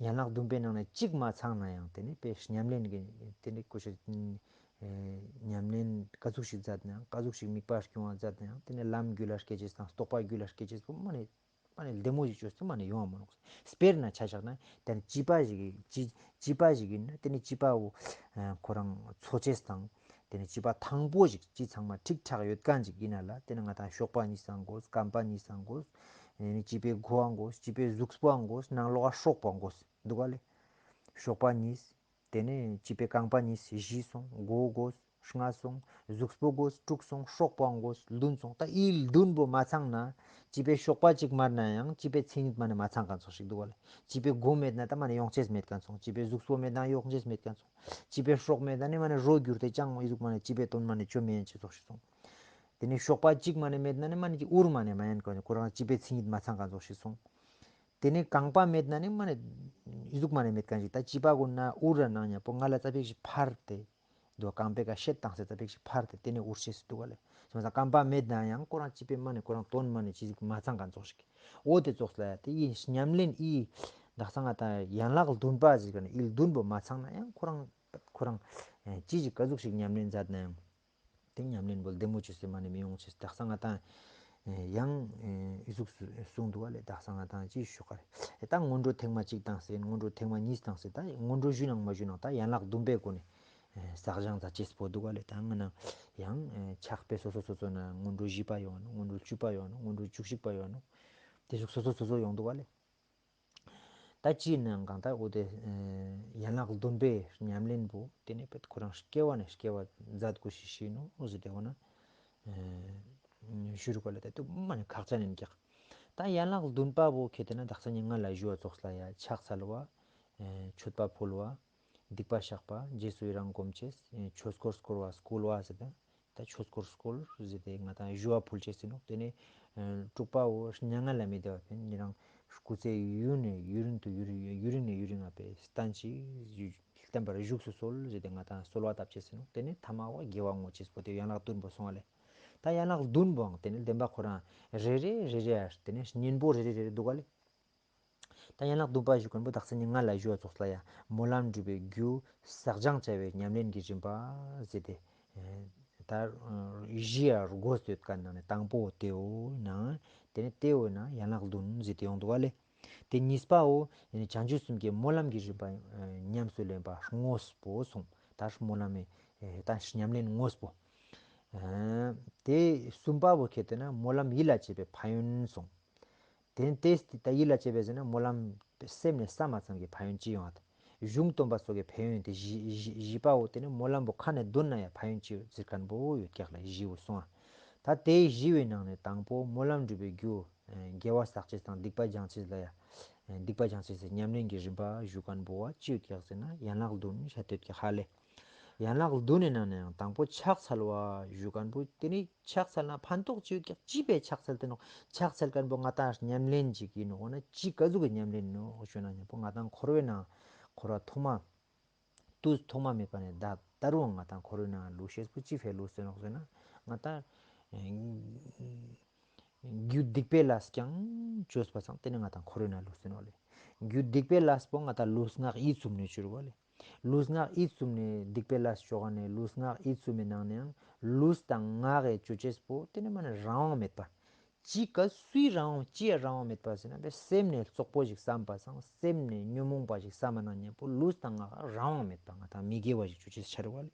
ཡན་ལག་བདུན་པའི་ནང་ནས་གཅིག་མ་ཚང་ན་ཡང་དེ་ནི་དཔེ་ཉམས་ལེན་གྱི་དེ་ནི་ཀུ་ཤ་ ཨེ་ཉམས་ལེན་ཀ་ཟུག་ཞིག་མཛད་ན་ཡང་ཀ་ཟུག་ཞིག་དམིགས་པ་སྐྱོང་བ་མཛད་ན་ཡང་དེ་ནས་ལམ་རྒྱུད་ལ་སྐྱེ་ཅེས་དང་རྟོགས་པ་རྒྱུད་ལ་སྐྱེ་ཅེས་པོ་མ་ནེ་མ་ནེ་ལྡེ་མོ་ཞིག་བཅོས་ཏེ་མ་ནེ་ཡོང་བ་མ་ནོག། དཔེར་ན་ཆ་བཞག་ན་དེ་ནས་བྱིས་པ་ཞིག་གི་བྱིས་བྱིས་པ་ཞིག་ཡིན་ན་དེ་ནས་བྱིས་པ་བོ་ཨ་ཁོ་རང་འཚོ་ཅེས་དང་དེ་ནས་བྱིས་པ་ཐང་པོ་ཞིག་ཅི་ཚང་མ་ཁྲིག་ཁྲག་ཡོད་མཁན་ཞིག་ཡིན་ན་ལ་དེ་ནས་ང་ཏང་གཤོག་པ་གཉིས་སང་དགོས། རྐང་པ་གཉིས་སང་དགོས། དེ་ནས་བྱིས་པའི་མགོའང་དགོས། བྱིས་པའི་གཟུགས་པོའང་དགོས། ནང་ལོགས་ཀ་སྲོག་པོའང་དགོས་འདུག་ག་ལེ། གཤོག་པ་གཉིས། དེ་ནས་བྱིས་པའི་རྐང་པ་གཉིས་བཞི་སོང་། མགོ་དགོས་ལྔ་སོང་། གཟུགས་པོ་དགོས་དྲུག་སོང་། སྲོག་པོའང་དགོས་བདུན་སོང་། ད་འི་བདུན་པོ་མ་ཚང་ན་བྱིས་པའི་གཤོག་པ་གཅིག་མ་ན་ཡང་བྱིས་པའི་མཚན་ཉིད་མ་ནེ་མ་ཚང་མཁན་ཙོགས་ཤིག་འདུག་ག་ལེ། བྱིས་པའི་མགོ་མེད་ན་ད་མ་ནེ་ཡོང་ཅེས་མེད་མཁན་སོང་། བྱིས་པའི་གཟུགས་པོ་མེད་ན་ཡོང་ཅེས་མེད་མཁན་སོང་། བྱིས་པའི་སྲོག་མེད་ན་ནི་མ་ནེ་རོ་གྱུར་ཏེ་ཅང་འི་ཟུག་མ་ནེ་བྱིས་པའི་དོན་མ་ནེ་ཅོ་མི་ཉན་ཅེས་ཙོགས་ཤིག་སོང་། དེ་ནས་གཤོག་པ་གཅིག་མ་ནེ་མེད་ན་ནི་མ་ནེ་ཅི་འུར་མ་ནེ་མ་ཉན་མཁན་ཁོ་རང་བྱིས་པའི་མཚན་ཉིད་མ་ཚང་མཁན་ཙོགས་ཤིག་སོང་། དེ་ནས་རྐང་པ་མེད་ན་ནི་མ་ནེ་འི་ཟུག་མ་ནེ་མེད་མཁན་ཞིག། ད་བྱིས་པ་གུན་ན་འུར་ར་ནང་ཉམ་པོ་ང་ལ་ཙ་པིག་ཞིག་ཕར་ཏེ་འདུག། རྐང་པའི་ཀ་ཤེད་བཏང་སྟེ་ཙ་པིག་ཞིག་ཕར་ཏེ་དེ་ནས་འུར་ཤེས་སུ་འདུག་ག་ལེ། སོང་ཙང་རྐང་པ་མེད་ན་ཡང་ཁོ་རང་བྱིས་པའི་མ་ནེ་ཁོ་རང་དོན་མ་ནེ་ཅི་ཟིག་མ་ཚང་མཁན་ཙོགས་ཤིག། འོ་དེ་ཙོགས་ལ་ཡ་དེ་ཡིན་ཉམས་ལེན་འི་དག་ས་ང་ཏང་ཡན་ལག་བདུན་པ་ཟེར་ག་ནི་འི་བདུན་པོ་མ་ཚང་ན་ཡང་ཁོ་རང་ཁོ་རང་ཅི་ཞིག་ཀ་ཟུག་ཞིག་ཉམས་ལེན་མཛད་ན་ཡང་དེ་ཉམས་ལེན་པོ་ལྡེ་མོ་ཅོས་ཏེ་མ་ནེ་མི་ཡོང་ཅེས། དག་ས་ང་ཏང་ཡང་འི་ཟུག་གསུངས་འདུག་ག་ལེ། དག་ས་ང་ཏང་ཅི་ཞུ་ག་རེ། ད་སྔོན་འགྲོ་ཐེངས་མ་གཅིག་དང་ཟེར། སྔོན་འགྲོ་ཐེངས་མ་གཉིས་དང་ཟེར། ད་སྔོན་འགྲོ་ཞུ་ནང་མ་ཞུ་ནང་ད་ཡན་ལག་བདུན་པའི་སྒོ་ནས་བསགས་སྦྱང་མཛད་ཅེས་པོ་འདུག་ག་ལེ། ད་ང་ན་ཡང་ཕྱག་དཔེ་སོ་སོ་སོ་སོ་ན་སྔོན་འགྲོ་བཞི་པ་ཡོང་ནོག། སྔོན་འགྲོ་བཅུ་པ་ཡོང་ནོག། སྔོན་འགྲོ་བཅུ་གཅིག་པ་ཡོང་ནོག། དེ་ཟུག་སོ་སོ་སོ་སོ་ཡོང་འདུག་ག་ལེ། ད་ཅི་ནང་གང་ལྟར་འོ་དེ་ཡན་ལག་བདུན་པའི་ཉམས་ལེན་པོ་དེ་ནས་བེད་ཁོ་རང་སྐྱེ་བ་ནས་སྐྱེ་བ་མཛད་དགོས་ཤེས་ཤིག་ནོག་ཟེར་ཏེ་འོ་ན་ཞུ་རུ་ག་ལེ། ད་དུ་མ་ནེ་ཁག་ཅན་ཡིན་ཀྱག། ད་ཡན་ལག་བདུན་པ་བོ་ཁེ་ཏེ་ན་དག་ས་ནི་ང་ལ་ཞུ་བ་ཙོགས་ལ་ཡ་ཕྱག་འཚལ་བ། མཆོད་པ་ཕུལ་བ། སྡིག་པ་བཤགས་པ། རྗེས་སུ་ཡི་རང་སྒོམ་ཅེས། ཆོས་འཁོར་བསྐོར་བ་བསྐུལ་བ་ཟེར་ཏེ། ད་ཆོས་འཁོར་བསྐོར་ཟེར་ཏེ་ང་ཏང་ཞུ་བ་ཕུལ་ཅེས་ཟེར་ནོག། དེ་ནས་དྲུག་པ་བོ་མྱ་ངན་ལས་མི་འདའ་བ་ཕན་ཉེ་རང་སྐུ་ཚེ་ཡུན་ནས་ཡུན་རིང་དུ་ཡུན་ཡུན་རིང་ནས་ཡུན་རིང་ང་བརྟན་ཅིང་བརྟན་པར་བཞུགས་སུ་གསོལ་ཟེར་ཏེ་ང་ཏང་གསོལ་བ་བཏབ་ཅེས་ཟེར་ནོག། དེ་ནས་ཐ་མ་བོ་དགེ་བ་བསྔོ་ཅེས་པོ་དེ་ཡན་ལག་བདུན་པོ་སོང་བ་ལེ། ད་ཡན་ལག་བདུན་པོའང་དེ་ནས་བདེན་པ་ཁོ་རང་རེ་རེ་རེ་རེ་ཨ་དེ་ནས་གཉེན་པོ་རེ་རེ་རེ་རེ་འདུག་ག་ལེ། ད་ཡན་ལག་བདུན་པ་ཞུ་མཁན་པོ་དག་ས་ནི་ང་ལ་ཞུ་བ་ཙོགས་ལ་ཡ་སྨོན་ལམ་འགྲུབ་པའི་རྒྱུ་བསགས་སྦྱང་བྱ་བའི་ཉམས་ལེན་གྱི་རིམ་པ་ཟེར་ཏེ། ད་བཞི་ཡ་དགོས་ཡོད་མཁན་ནང་ནས་དང་པོ་དེའོ་ནང་དེ་ནས་དེའོ་ནང་ཡན་ལག་བདུན་ཟེར་ཏེ་ཡོང་འདུག་ག་ལེ། དེ་གཉིས་པའོ་བྱང་ཆུབ་སེམས་ཀྱི་སྨོན་ལམ་གྱི་རིམ་པ་ཉམས་སུ་ལེན་པ་དངོས་པོ་སོང་། ད་སྨོན་ལམ་མི་ད་ཉམས་ལེན་དངོས་པོ། དེ་གསུམ་པ་བོ་ཁེ་ཏེ་ན་སྨོན་ལམ་ཡིད་ལ་བྱེད་པའི་ཕན་ཡོན་སོང་། དེ་ནས་དེ་ད་ཡིད་ལ་བྱེད་པའི་ཟེར་ན་སྨོན་ལམ་སེམས་ནས་བསམ་པ་ཙམ་གྱི་ཕན་ཡོན་ཅི་ཡོང་ཨ། གཞུང་སྟོན་པ་སོགས་ཀྱི་ཕན་ཡོན་དེ་བཞི་བཞི་བཞི་པའོ། དེ་ནས་སྨོན་ལམ་པོ་ཁ་ནས་འདོན་ན་ཡང་ཕན་ཡོན་ཅི་ཡོད་ཟེར་མཁན་པོ་ཡོད་ཀྱག་ལ་བཞི་བོ་སོང་ཨ། ད་དེ་བཞི་བོའི་ནང་ནས་དང་པོ་སྨོན་ལམ་འགྲུབ་པའི་རྒྱུ་དགེ་བ་བསགས་ཅེས་དང་སྡིག་པ་སྦྱང་ཅེས་ལ་ཡ། སྡིག་པ་སྦྱང་ཅེས་སི་ཉམས་ལེན་གྱི་རིམ་པ་ཞུ་མཁན་པོ་བ་ཅི་ཡོད་ཀྱག་ཟེར་ན་ཡན་ལག་བདུན་བཤད་དེ་ཡོད་ཀྱག་ཧ་ལེ། ཡན་ལག་བདུན་ནི་ནང་ནས་ཡང་དང་པོ་ཕྱག་འཚལ་བ་ཞུ་མཁན་པོ་དེ་ནི་ཕྱག་འཚལ་ན་ཕན་ཐོགས་ཅི་ཡོད་ཀྱག། ཅི་ཕིའ་ཕྱག་འཚལ་ཏེ་ནོག། ཕྱག་འཚལ་མཁན་པོ་ང་ཏང་ཉམས་ལེན་ཅིག་ཡིན་ནོག། འོ་ན་ཅི་ཀ་ཟུག་གི་ཉམས་ལེན་ནོག་ཞུ་ན་མཉམ་པོ་ང་ཏང་འཁོར་བའི་ནང་འཁོར་བ་ཐོག་མ་དུས་ཐོག་མ་མེད་པ་ནས་ད་ད་རུང་ང་ཏང་འཁོར་བའི་ནང་ལུས་ཤེས་པོ་ཅི་ཕིའ་ལུས་ཏེ་ནོག་ཟེར་ན་ང་ཏང་རྒྱུ་སྡིག་པའི་ལས་ཀྱང་བཅོས་པ་སང་དེ་ནི་ང་ཏང་འཁོར་བའི་ནང་ལུས་ཏེ་ནོག་ལེ། རྒྱུ་སྡིག་པའི་ལས་པོ་ང་ཏང་ལུས་ངག་ཡིད་གསུམ་ནས་བཅོ་བ་ལེ། ལུས་ངག་ཡིད་གསུམ་ནས་སྡིག་པའི་ལས་བཅོ་ག་ནས་ལུས་ངག་ཡིད་གསུམ་མི་ནང་ནས་ཡང་ལུས་དང་ངག་གི་བཅོ་ཅེས་པོ་དེ་ནི་མ་ནེ་རང་དབང་མེད་པ། ཅི་ཀ་སུའི་རང་དབང་ཅི་ཡ་རང་དབང་མེད་པ་ཟེར་ན་བེ་སེམས་ནས་བཙོག་པོ་ཞིག་བསམ་པ་སང་སེམས་ནས་ཉོན་མོངས་པ་ཞིག་བསམ་པ་ནང་མཉམ་པོ་ལུས་དང་ངག་རང་དབང་མེད་པ་ང་ཏང་མི་དགེ་བ་ཞིག་བཅོ་ཅེས་ཆ་རུ་བ་ལེ།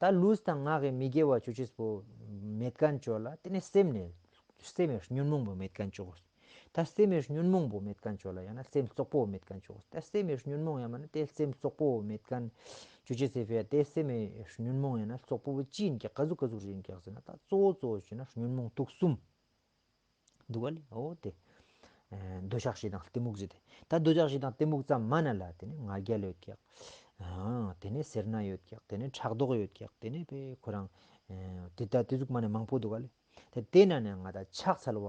ད་ལུས་དང་ངག་གི་མི་དགེ་བ་བཅོ་ཅེས་པོ་མེད་མཁན་བཅོ་ལ་དེ་ནི་སེམས་ནས་སེམས་ནས་ཉོན་མོངས་པོ་མེད་མཁན་བཅོ་དགོས། ད་སེམས་ནས་ཉོན་མོངས་པོ་མེད་མཁན་བཅོ་ལ་ཡང་ན་སེམས་བཙོག་པོ་མེད་མཁན་བཅོ་དགོས། ད་སེམས་ནས་ཉོན་མོངས་ཡང་མ་ན་དེ་སེམས་བཙོག་པོ་མེད་མཁན་བཅོ་ཅེས་ཟེར་བས་དེ་སེམས་ནས་ཉོན་མོངས་ཡང་ན་བཙོག་པོ་ཅི་ཡིན་ཀྱག་ཀ་ཟུག་ཀ་ཟུག་རེ་ཡིན་ཀྱག་ཟེར་ན་ད་གཙོ་བོ་གཙོ་བོ་བཅོ་ན་ཉོན་མོངས་དུག་གསུམ། འདུག་ག་ལེ། འོ་དེ། ཨ་འདོད་ཆགས་ཞེ་སྡང་གཏི་མུག་ཟེར་ཏེ། ད་འདོད་ཆགས་ཞེ་སྡང་གཏི་མུག་ཙམ་མ་ན་ལ་དེ་ནི་ང་རྒྱལ་ཡོད་ཀྱག། ཨ་དེ་ནི་སེར་སྣ་ཡོད་ཀྱག། དེ་ནི་ཕྲག་དོག་ཡོད་ཀྱག། དེ་ནི་བེ་ཁོ་རང་ཨ་དེ་ད་དེ་ཟུག་མ་ནེ་མང་པོ་འདུག་ག་ལེ། དེ་དེ་ན་ནི་ང་ད་ཕྱག་འཚལ་བ་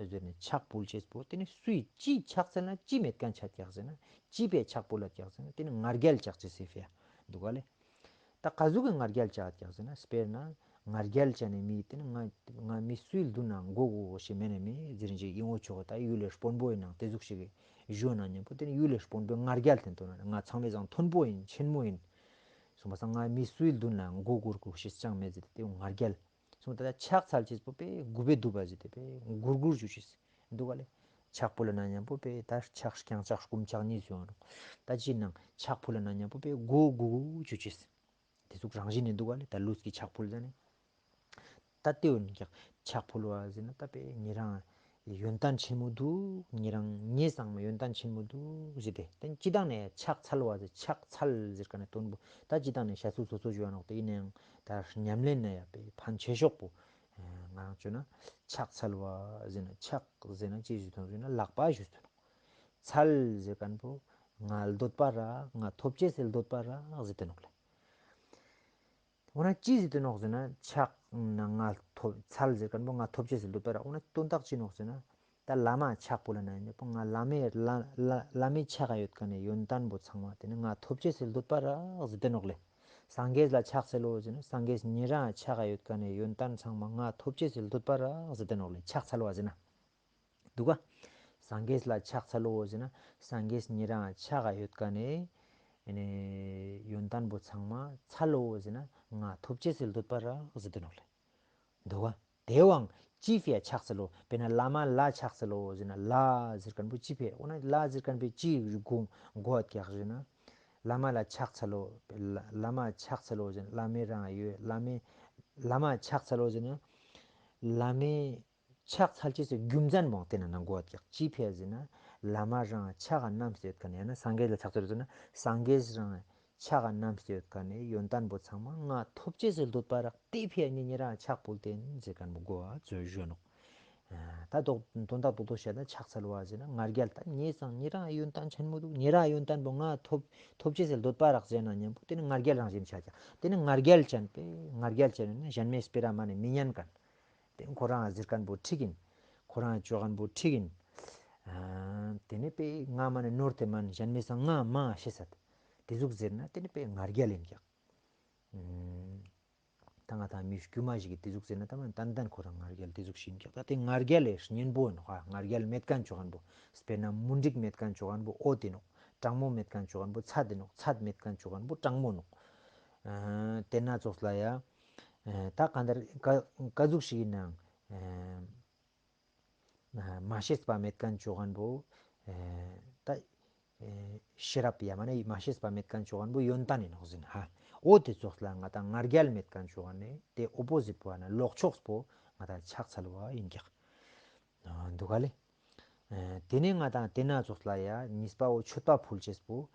ཟེར་ནི་ཕྱག་ཕུལ་ཅེས་པོ་དེ་ནི་སུའི་ཅི་ཕྱག་འཚལ་ན་ཅི་མེད་མཁན་ཆ་ཀྱག་ཟེར་ན་ཅི་ཕིའ་ཕྱག་ཕུལ་ལ་ཀྱག་ཟེར་ན་དེ་ནི་ང་རྒྱལ་ཆགས་ཅེས་སི་ཕིའ་འདུག་ག་ལེ། ད་ཀ་ཟུག་གི་ང་རྒྱལ་ཆགས་ཀྱག་ཟེར་ན་དཔེར་ན་ང་རྒྱལ་ཆ་ནི་མི་དེ་ནི་ང་ང་མི་སུའི་མདུན་ན་མགོ་གུག་གོ་ཤེས་མེད་ནི་མི་ཟེར་ཅིག་ཡིན་འོ་ཆོག་ག། ད་ཡུལ་ལས་དཔོན་པོ་ཡིན་ནང་དེ་ཟུག་ཞིག་གི་ཞུ་ན་མཉམ་པོ་དེ་ནི་ཡུལ་ལས་དཔོན་པོའི་ང་རྒྱལ་དེ་འདུག་ན་ང་ཚང་མའི་སང་མཐོན་པོ་ཡིན་ཆེན་མོ་ཡིན། མ་སང་ང་མི་སུའི་མདུན་ལ་མགོ་སྒུར་དགོས་ཤེས་ཅང་མེད་ཟེར་ཏེ་དེ་ང་རྒྱལ། སོང་ད་ཕྱག་འཚལ་ཅེས་པོ་པེ་མགུ་བེ་དུ་བ་ཟེར་ཏེ་པེ་མགུར་མགུར་ཞུ་ཅེས་འདུག་ག་ལེ། ཕྱག་ཕུལ་ན་མཉམ་པོ་པེ་ད་ཕྱག་རྐྱང་ཕྱག་སྐུམ་ཕྱག་གཉིས་ཡོང་ནོག། ད་ཅི་ནང་ཕྱག་ཕུལ་ན་མཉམ་པོ་པེ་མགུ་མགུ་ཞུ་ཅེས། དེ་ཟུག་རང་བཞིན་ནི་འདུག་ག་ལེ། ད་ལུས་ཀྱི་ཕྱག་ཕུལ་ཟ་ནེ། ད་དེ་འོན་ཀྱང་ཕྱག་ཕུལ་བ་ཟེར་ན་ད་པེ་ཉེ་རང་ཡོན་ཏན་ཆེན་མོ་འདུག། ཉེ་རང་ངའི་སང་མ་ཡོན་ཏན་ཆེན་མོ་འདུག་ཟེར་ཏེ། དེ་ཅི་དང་ནས་ཕྱག་འཚལ་བ་ཟེར་ཕྱག་འཚལ་ཟེར་ཀ་ནས་དོན་པོ། ད་ཅི་དང་ནས་ཤ་སུ་སོ་སོ་ཞུ་བ་ནོག། དེ་ཡིན་ནའང་ད་ཉམས་ལེན་ན་ཡ་པེ་ཕན་ཆེ་ཤོག་པོ། ང་རང་བཅོས་ན་ཕྱག་འཚལ་བ་ཟེར་ན་ཕྱག་ཟེར་ན་ཅི་ཞུ་དོན་ཟེར་ན་ལག་པ་ཞུ་དོན་ནོག། འཚལ་ཟེར་ཀ་ནས་པོ་ང་འདོད་པ་རག། ང་ཐོབ་ཅེས་སི་འདོད་པ་རག་ཟེར་དོན་ནོག་ལེ། འོ་ན་ཅི་ཟེར་དོན་ནོག་ཟེར་ན་ཕྱག་ན་ང་ཐོབ། འཚལ་ཟེར་ཀ་ནས་པོ་ང་ཐོབ་ཅེས་སི་འདོད་པ་རག། འོ་ན་དོན་དག་ཅི་ནོག་ཟེར་ན་ད་བླ་མ་ཕྱག་ཕུལ་ན་ཡིན་པོ་ང་བླ་མའི་བླ་བླ་བླ་མའི་ཕྱག་ག་ཡོད་ཀ་ནས་ཡོན་ཏན་པོ་ཚང་མ་དེ་ནི་ང་ཐོབ་ཅེས་སི་འདོད་པ་རག་ཟེར་དོན་ནོག་ལེ། སངས་རྒྱས་ལ་ཕྱག་འཚལ་ལོ་ཟེར་ན་སངས་རྒྱས་ཉེ་རང་ཕྱག་ག་ཡོད་ཀ་ནས་ཡོན་ཏན་ཚང་མ་ང་ཐོབ་ཅེས་སི་འདོད་པ་རག་ཟེར་དོན་ནོག་ལེ། ཕྱག་འཚལ་བ་ཟེར་ན། འདུག་ག། སངས་རྒྱས་ལ་ཕྱག་འཚལ་ལོ་ཟེར་ན་སངས་རྒྱས་ཉེ་རང་ཕྱག་ག་ཡོད་ཀ་ནས་ཨེ་ནས་ཡོན་ཏན་པོ་ཚང་མ་འཚལ་ལོ་ཟེར་ན་ང་ཐོབ་ཅེས་སི་འདོད་པ་རག་ཟེར་དོན་ནོག་ལེ། འདུག་ག། དེ་བའང་ཅི་ཕི་ཡ་ཕྱག་འཚལ་ལོ། དཔེར་ན་བླ་མ་ལ་ཕྱག་འཚལ་ལོ་ཟེར་ན་ལ་ཟེར་ཀ་ནས་པོ་ཅི་ཕི་ཡ། འོ་ན་ལ་ཟེར་ཀ་ནས་པོ་ཅི་གོ་གོ་བ་ཀྱག་ཟེར་ན། བླ་མ་ལ་ཕྱག་འཚལ་ལོ། བླ་བླ་མ་ཕྱག་འཚལ་ལོ་ཟེར་ན་བླ་མའི་རང་ཡོད། བླ་མའི་བླ་མ་ཕྱག་འཚལ་ལོ་ཟེར་ན་བླ་མའི་ཕྱག་འཚལ་ཅེས་སི་རྒྱུ་མཚན་མང་དེ་ན་ནང་གོ་བ་ཀྱག། ཅི་ཕི་ཡ་ཟེར་ན་བླ་མ་རང་ཕྱག་ག་བསྣམས་ཏེ་ཡོད་ཀ་ནས་ཡང་ན་སངས་རྒྱས་ལ་ཕྱག་འཚལ་ལོ་ཟེར་ན་སངས་རྒྱས་རང་ཕྱག་ག་བསྣམས་ཏེ་ཡོད་ཀ་ནས་ཡོན་ཏན་པོ་ཚང་མ་ང་ཐོབ་ཅེས་སི་འདོད་པ་རག། དེ་ཕི་ཡ་ངས་ཉེ་རང་ཕྱག་ཕུལ་ཏེན་ཟེར་ཀ་ནས་གོ་བ་ཅོ་ཞུ་ནོག། ད་དོན་དག་རྡོག་རྡོག་བཤད་ན་ཕྱག་འཚལ་བ་ཟེར་ན་ང་རྒྱལ། ད་ངའི་སང་ཉེ་རང་ཡོན་ཏན་ཆེན་མོ་འདུག། ཉེ་རང་ཡོན་ཏན་པོ་ང་ཐོབ་ཐོབ་ཅེས་སི་འདོད་པ་རག་ཟེར་ན་མཉམ་པོ་དེ་ནི་ང་རྒྱལ་རང་བཞིན་ཆ་ཀྱག། དེ་ནི་ང་རྒྱལ་ཅན་པེ་ང་རྒྱལ་ཅན་ནི་གཞན་མའི་སྤེ་ར་མ་ནི་མི་ཉན་མཁན། དེ་ཁོ་རང་ཟེར་མཁན་པོ་འགྲིག་ཡིན། ཁོ་རང་ཅོ་མཁན་པོ་འགྲིག་ཡིན། དེ་ནི་པེ་ང་མ་ནི་ནོར་ཏེ་མན། གཞན་མའི་སང་ང་མ་ཤེས་སད། དེ་ཟུག་ཟེར་ན་དེ་ནི་པེ་ང་རྒྱལ་ཡིན་ཀྱག། ད་ང་དང་མི་དཀྱུས་མ་ཞིག་གི་དེ་ཟུག་ཟེར་ན་ད་མ་ཏན་ཏན་ཁོ་རང་ང་རྒྱལ་དེ་ཟུག་ཤིན་ཀྱག། ད་དེ་ང་རྒྱལ་ལེ་གཉེན་པོ་ནོག། ང་རྒྱལ་མེད་མཁན་ཅོ་མཁན་པོ། དཔེར་ན་མུན་དིག་མེད་མཁན་ཅོ་མཁན་པོ་འོད་དེ་ནོག། གྲང་མོ་མེད་མཁན་ཅོ་མཁན་པོ་ཚད་དེ་ནོག། ཚད་མེད་མཁན་ཅོ་མཁན་པོ་གྲང་མོ་ནོག། དེ་ན་ཙོགས་ལ་ཡ་ད་ག་འདར་ག་ཟུག་ཞིག་ཡིན་ནའང་མ་ཤེས་པ་མེད་མཁན་ཅོ་མཁན་པོ། ད་ཤེས་རབ་ཡ་མ་ནི་མ་ཤེས་པ་མེད་མཁན་ཅོ་མཁན་པོ་ཡོན་ཏན་ཡིན་ནོག་ཟེར་ན་ཧ། འོ་དེ་ཙོགས་ལ་ང་དང་ང་རྒྱལ་མེད་མཁན་ཅོ་མཁན་ནི་དེ་ཨོ་པོ་ཟིཊ་པོ་ན་ལོག་ཕྱོགས་པོ་ང་དང་ཕྱག་འཚལ་བ་ཡིན་ཀྱག། འདུག་ག་ལེ། དེ་ནས་ང་དང་དེ་ན་ཙོགས་ལ་ཡ་གཉིས་པའོ་མཆོད་པ་ཕུལ་ཅེས་པོ།